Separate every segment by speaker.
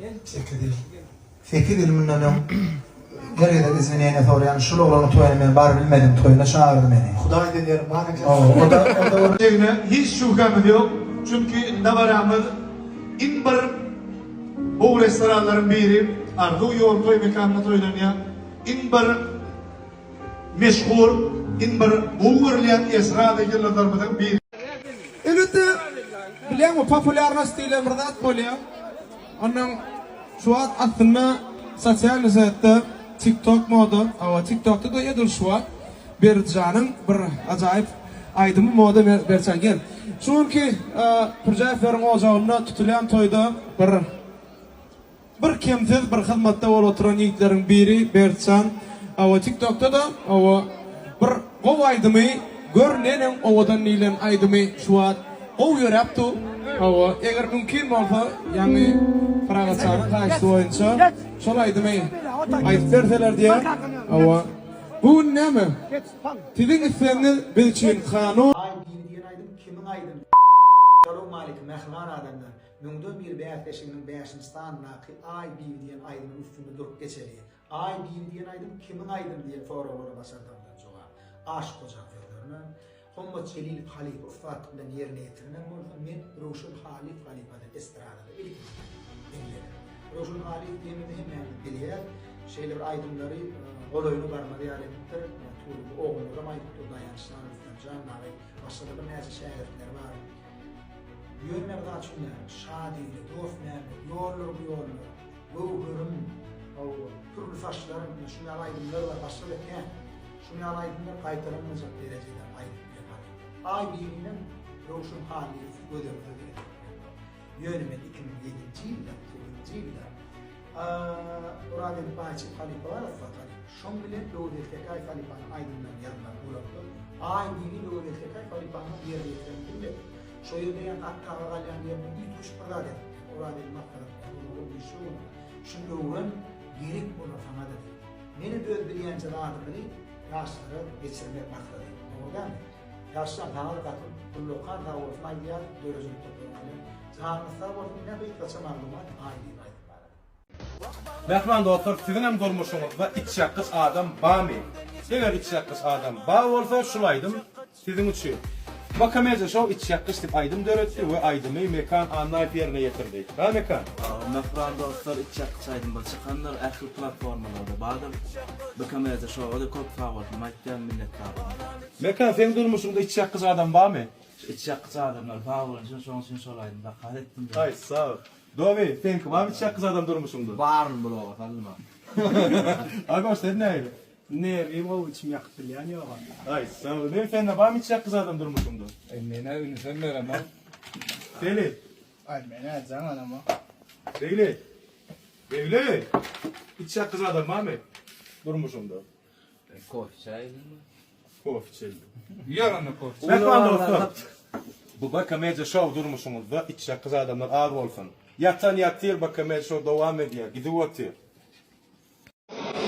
Speaker 1: 8 ýyl. 8 ýyl mundan öň her gezek izwineniýe soraýan şul oglanyň toýuna men baryp bilmedim, toýuna çagyrdy meni.
Speaker 2: Hudaý diýen ýerim bar eken.
Speaker 1: O da o da bir
Speaker 2: Jegine hiç şübhämiz ýok, çünki dabaramyz iň bir gowy restoranlaryň biri Arzuw ýol toý mekanynda toýlanýar. Iň bir meşhur, iň bir gowy görülýän estrada ýyldyzlarymyzyň biri.
Speaker 3: Elbetde, bilýäňmi, populýarnost diýlen bir zat bolýar. Ondan şu wagt aslynda sosialnyý setde TikTok moda, hawa TikTokda-da edil şu wagt Berdiljanyň bir ajaýyp aýdymy moda Berdijan gel. Şu günki Pürjäýewleriň ojagynda tutulýan toýda bir Bir kemsiz bir hyzmatda bolup oturan ýigitleriň biri Bertjan. Hawa tiktokda-da hawa bir gowy aýdymy Gör neneň owadan diýlen aýdymy şu wagt gowy ýöräp dur. Hawa eger mümkin bolsa ýaňy Pyragyçanyň haýyşty boýunça şol aýdymy aýdyp berseler diýýär. Hawa bu gün näme? Siziň islegiňiz biz üçin kanun.
Speaker 4: Aý bibi diýen aýdym kimiň aýdymy? Salowmalikim mähriban adamlar. Müňden bir bäsleşiginiň bäşinji sanyndaky Aý bibi diýen aýdymyň üstünde durup geçeli. Aý bibi diýen aýdym kimiň aýdymy diýen soraglara başardandan jogap. Aşyk Hojaň sözlerine Hommat Jelilow halypa ussatlyk bilen ýerine ýetirenem bolsa men Röwşen Halyýew halypadan estradada ilkinji diňledim. Röwşen Halyýew diýenimizi hemmämiz bilýäs. Şeýle bir aýdymlary golaýyna barmaz ýaly edipdir. Turuwly ogullarym aýdypdyr, Daýançjan, Rüstemjan dagy, başga-da birnäçe şägirtleri bar. Ýöne mysal üçin näme, Şadile, Dostmämmet, Ýollar bu ýollar, Göwherim, hawa, Pürli saçlarym, ine şuny ýaly aýdymlar bar, başga-da kän. Şuny ýaly aýdymlar gaýtalanmajak derejede aýdyp bilen halypa. Aý birinem Röwşen Hallyýew gözel söz edip bilen. Ýöne men 2007-nji ýylda, sekizinji ýylda Orazgeldi Baýçyk halypa bar, ussat halypa. Şoň bilen Öwezgeldi Tekäýew halypanyň aýdymlaryny ýazmaly bolansoň, Aý bibi Öwezgeldi Tekäýew halypanyň ýerine ýetirenini bilmedim. Şo ýerde ýaňky at taga galýan ýerinde üýtgeşik bir zat edipdir. Orazgeldi maslahat berdi, Ogul bu işi öwren. Şuny öwren, gerek bolar saňa-da diýdi. Menem öz bilýänje zadymyny ýaşlara geçirmek maksady. Dogry dälmi? Ýaşlar saňa-da gaty ullakan sag bolsun aýdýarys döredijilik toparyň bilen. Janyňyz sag bolsun, ine gysgaça maglumat Aý bibi aýdymy barada.
Speaker 5: Mähriban dostlar siziňem durmuşyňyzda içýakgyç adam bamy? Eger içýakgyç adam bar bolsa şul aýdym siziň üçin. Makamedja show içýakgyç diýip aýdym döretdi we aýdymy Mekan Annaýew ýerine ýetirdi. Ha Mekan?
Speaker 6: Mähriban dostlar içýakgyç aýdym bir çykandyr ähli platformalarda bardyr. Bkamedja showa-da köp sag bolsun aýtýan minnetdarlygym.
Speaker 5: Mekan seň durmuşyňda içýakgyç adam barmy?
Speaker 6: Içýakgyç adamlar bar bolany üçin şoň üçin şol aýdymy zakaz etdim.
Speaker 5: Aý sag. Dowy, seňki barmy içýakgyç adam durmuşyňda?
Speaker 6: Baryny bloga saldym a.
Speaker 5: Agoş sen nähili?
Speaker 7: Nerwim gowy içim ýakyp bilýän ýoga.
Speaker 5: Aý sag. Nebi sende barmy içýakgyç adam durmuşyňda?
Speaker 8: Aý menä ünsem beremok.
Speaker 5: Seli.
Speaker 7: Aý menä jaň alamok.
Speaker 5: Begli. Begli! Içýakgyç adam barmy durmuşyňda?
Speaker 6: Kofe çaý içdimmi?
Speaker 5: Kofe içildi.
Speaker 8: Ýör onda kofe.
Speaker 5: Mähriban dostlar! Bu BK Media Show durmuşyňyzda içýakgyç adamlar az bolsun. Ýatan ýatyr BK Media Show dowam edýär, gidip otyr.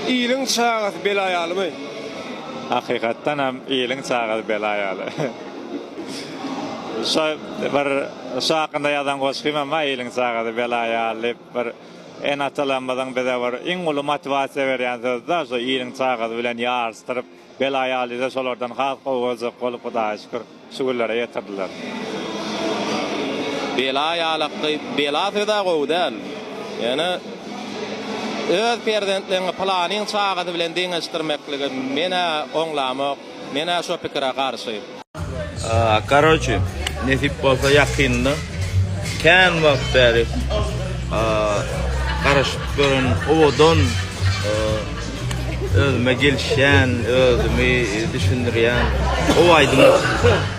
Speaker 9: Iliň çagasy bela ýalymy?
Speaker 10: Hakykatdan hem iliň çagasy bela ýaly. Şo bir şo hakynda ýazan goşgymam bar iliň çagasy bela ýaly diýip bir Ene-atalarymyzyň bize bir iň uly motiwasiýa berýän sözi-de şu iliň çagasy bilen ýaryşdyryp, bela ýalyda şolardan has gowy boljak bolup Hudaýa şükür şu günlere ýetirdiler.
Speaker 9: Bela ýalakdy. Bela söz-ä gowy däl. Ýöne öz perzentleňi pylanyň çagasy bilen deňeşdirmekligi men-ä oňlamok. Men-ä şo pikire garşy.
Speaker 11: Karoçi, nesip bolsa ýakynda kän wagt bäri garaşyp gören owadan özüme gelişýän, özümi düşündirýän gowy aýdym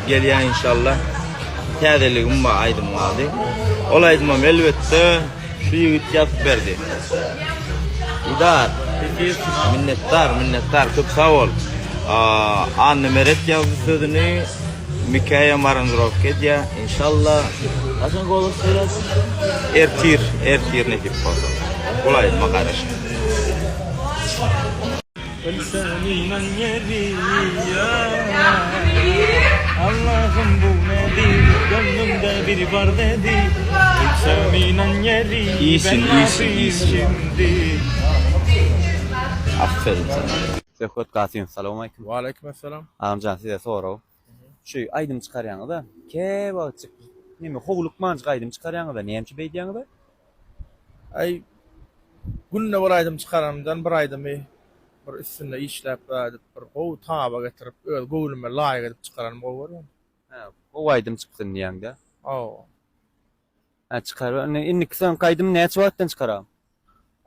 Speaker 11: gelýär inşallah. Täzeligim bar aýdymyň ady. Ol aýdymam elbetde Şu ýigit ýazyp berdi. Didar. Minnetdar, minnetdar. Köp sag bol. Anna Meret ýazdy sözüni. Mikaýam aranžirowka edýär. Inşallah. Haçan golos berer? Ertir, ertir nesip bolsa. Bul aýdyma garaşyň.
Speaker 12: Ölsem iman ýeri ýok Allahym bu nedir Gönlümde biri bar dedi.
Speaker 11: Iýsin, iýsin, iýsin. Aferin sana.
Speaker 13: Söhbet Gasymow salowmaleýkim.
Speaker 3: Waleýkim essalam.
Speaker 13: Agamjan size sorag. Şu aýdym çykarýaňyza käwagtjyk neme howlukmanjyk aýdym çykarýaňyza näme üçin beýdýäňiza?
Speaker 3: Aý günde bir aýdym çykaranymdan bir aýdymy bir üstünde işläp edip bir gowy taba getirip öz göwnüme laýyk edip çykaranymy gowy görýän.
Speaker 13: Hä gowy aýdym çyksyn diýýäňdä.
Speaker 3: Hawa.
Speaker 13: Hä çykar. Indi indiki soňky aýdymy näçe wagtdan çykaram?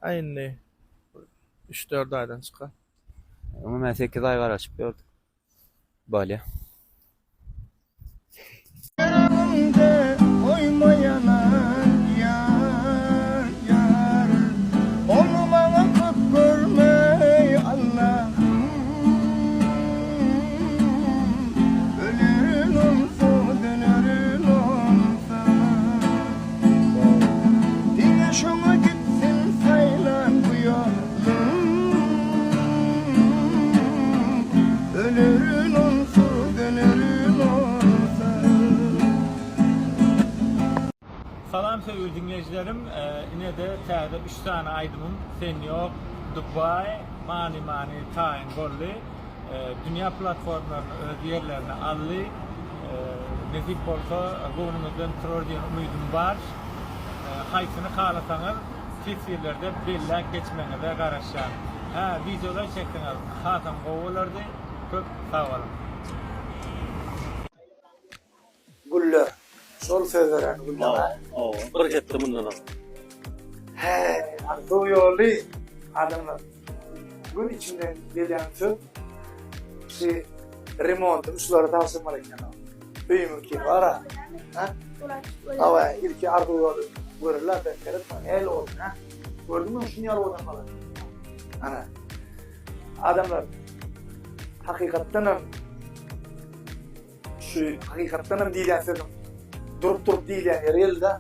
Speaker 3: Aý indi bir üç-dört aýdan çykar.
Speaker 13: Oňa men sekiz aý garaşyp ýördük. Bolýa.
Speaker 12: Ýüregimde goýma ýalan ýar ýar Ony maňa köp görmeý Allahym Ölerin onsoň dönerin onsoň Diňe şoňa gitsin saýlan bu ýolum Ölerin onsuz dönerin onsuz.
Speaker 14: Salam söýgüli diňleýjilerim inede täze üç sany aýdymym sen ýok Dubai many many taýyn boldy dünýä platformlaryny öz ýerlerini aldy nesip bolsa göwnüňizden turar diýen umydym bar haýsyny halasaňyz teswirlerde belläp geçmegiňize garaşýan hä wideolar çekseňiz hasam gowy bolardy köp sag boluň.
Speaker 4: Güller. Şol söz beren güller.
Speaker 12: Hawa, bir hepde mundan ozal.
Speaker 4: Häý, arzuw ýoly adamlar. Gün içinden gelýän söz şu remonty şulara tabşyrmaly eken. Öýümiňki bar-a. Ha? Hawa, ilki arzuw ýoly görürler, ben seret, nähili boldy, ha? Gördüňmi şuny ýaly bolan maly? Ana. Adamlar hakykatdan hem Şu hakykatdan hem diýilýän sözüň durup durup diýilýän ýeri geldi-de.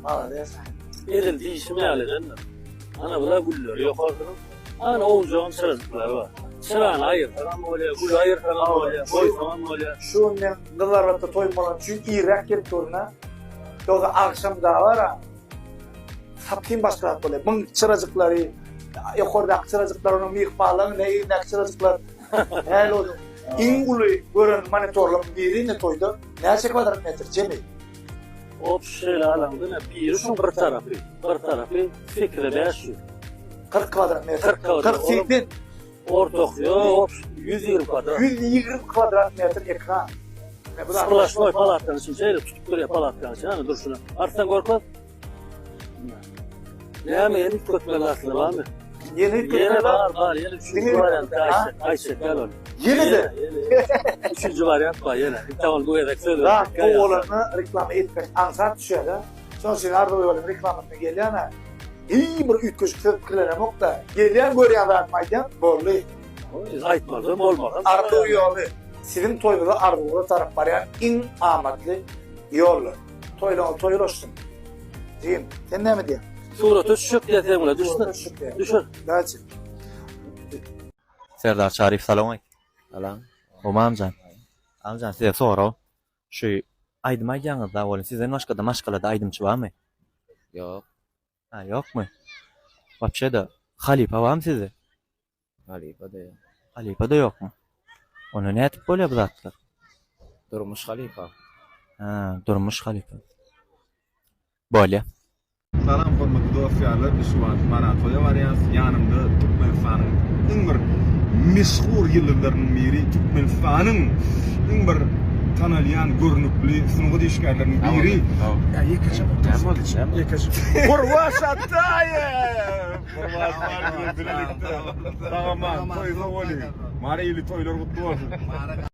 Speaker 4: Malades.
Speaker 12: Edil diýşim ýaly eden-de. Ana bular gülleri ýokarsynyň. Ana owunjagam çyrajyklary bar. Çyrany aýyrsaňam bolýar, güli aýyrsaňam bolýar, goýsaňam bolýar.
Speaker 4: Şu gün men Gyzlarbatda toýum bolany üçin irräk gelip durun-a. Ýogsa agşam dagy bar-a. Satyn başga zat bolýar. Muň çyrajyklary, ýokardaky çyrajyklar, onuň myhmanlaryň egnindäki çyrajyklar. Näl onuň iň uly gören monitorlaryň biri ine toýda näçe kwadrat metr jemi?
Speaker 12: Op şeýle alaňda ine biri şuň bir tarapy, bir tarapy sekize 500.
Speaker 4: 40 kwadrat metr.
Speaker 12: 40 kwadrat.
Speaker 4: 40 80.
Speaker 12: Ortaky ýok, 120 kwadrat.
Speaker 4: 120 kwadrat metr ekran.
Speaker 12: Splaşnoý palatkanyň içinde şeýle tutup durýar palatkanyň içinde ana durşuna. Artdan görkez. Näme ýene üýtgetmeli zatlar barmy?
Speaker 4: Ýene üýtgetmeli
Speaker 12: Ýene bar, bar, ýene üçünji wariant aýtjak gel ol.
Speaker 4: Ýene-de.
Speaker 12: Üçünji wariant bar ýene. Inta ol bu gezek söz
Speaker 4: Zat gowy bolanda reklama etmek aňsat düşýär-de. Şonuň üçin Arzuw ýoluň reklamasyna gelýän-ä. Hiý bir üýtgeşik söz pikirlenemok-da. Gelýän görýän zadymy aýdýan, boldy.
Speaker 12: Aýtmazam bolmazam.
Speaker 4: Arzuw ýoly siziň toýuňyza arzuwyňyza tarap barýan iň amatly ýoldur. Toýlaňyz toýlaşsyn. Jigim, sen näme diýýäň?
Speaker 12: Surata düşjek diýýär sen bilen. Düşsün. Düşür.
Speaker 4: Daçy.
Speaker 13: Serdar Çaryýew salowmaleýkim.
Speaker 6: Salam.
Speaker 13: Gowmy Amjan? Amjan size sorag. Şu aýdym aýdýaňyzda welin sizden başgada maşgalada aýdymçy barmy?
Speaker 6: Ýok.
Speaker 13: Ha ýokmy? Wapşeda halypa barmy sizde?
Speaker 6: Halypa-da ýok.
Speaker 13: Halypa-da ýokmy? Onda nädip bolýar bu zatlar?
Speaker 6: Durmuş halypa.
Speaker 13: Hä, durmuş halypa. Bolýa.
Speaker 5: Salam hormatly dost ýarlar biz şu wagt Mara toýa barýas ýanymda Türkmenistanyň iň bir meşhur ýyldyzlarynyň biri Türkmenistanyň iň bir tanalýan görnükli sungat işgärleriniň biri ýekeje ýekeje Gurbaş Ataýew Gurbaş bar bilen bilelikde sag aman toý sag bolyň Mary ili toýlar gutly bolsun.